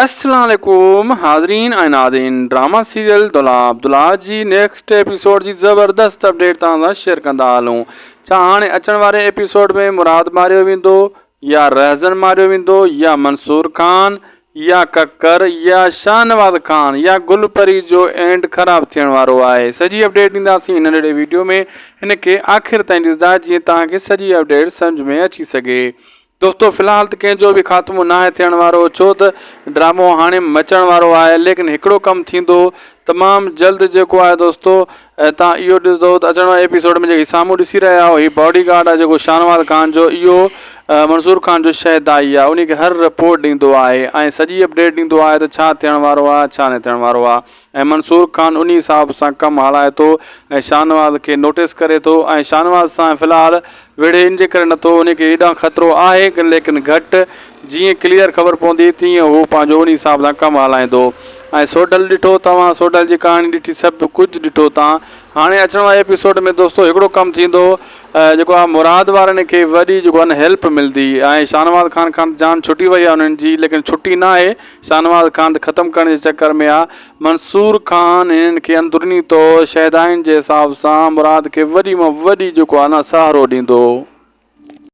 السلام عليڪم حاضرين ۽ ناظرين ڊراما سيريل دولاب دولاب جي نيڪسٽ ايپيسوڊ جي زبردست اپڊيٽ توهان سان شيئر ڪندا هلون ڇا هاڻي اچڻ واري ايپيسوڊ ۾ مراد ماريو ويندو يا رهزن ماريو ويندو يا منصور خان يا ڪڪر يا شاهنواز خان يا گل پري جو اينڊ خراب ٿيڻ وارو آهي سڄي اپڊيٽ ڏينداسين هن ننڍڙي ويڊيو ۾ هن کي آخر تائين ڏسندا جيئن توهان کي سڄي اپڊيٽ سمجھ ۾ اچي سگهي دوستو في الحال ته ڪنهن جو به خاتمو ناهي ٿيڻ وارو ڇو ته ڊرامو هاڻي مچڻ وارو آهي ليڪن هڪڙو ڪم ٿيندو تمام جلد جيڪو آهي دوستو تان اهو ڏسندو ته اچڻ واري ايپيسوڊ ۾ جيڪي سامهون ڏسي رهيا آهيو هي باڊي گارڊ آهي جيڪو شاهنواز خان جو اهو منصور خان جو شهدائي آهي ان کي هر رپورٽ ڏيندو آهي ۽ سڄي اپڊيٽ ڏيندو آهي ته ڇا ٿيڻ وارو آهي ڇا نه ٿيڻ وارو آهي ۽ منصور خان انهي حساب سان ڪم هلائي ٿو ۽ شاهنواز کي نوٽيس ڪري ٿو ۽ شاهنواز سان في الحال وڙهي ان جي ڪري نٿو ان کي ايڏانهن خطرو آهي ليڪن گهٽ جيئن ڪليئر خبر پوندي تيئن هو پنهنجو ان حساب سان ڪم هلائيندو ۽ سوڍل ڏٺو توهان سوڍل جي ڪهاڻي ڏٺي سڀ ڪجهه ڏٺو تان هاڻي اچڻ واري ايپيسوڊ ۾ دوستو هڪڙو ڪم ٿيندو جيڪو آهي مراد وارن کي وڏي جيڪو آهي هيلپ ملندي ۽ شاهنواز خان کان جان ڇٽي وئي آهي انهن جي ليڪن ڇٽي نه آهي شاهنواز خان ته ختم ڪرڻ جي چڪر ۾ آهي منصور خان هنن کي اندروني طور شهدائين جي حساب سان مراد کي وڏي مان وڏي جيڪو آهي نه سهارو ڏيندو.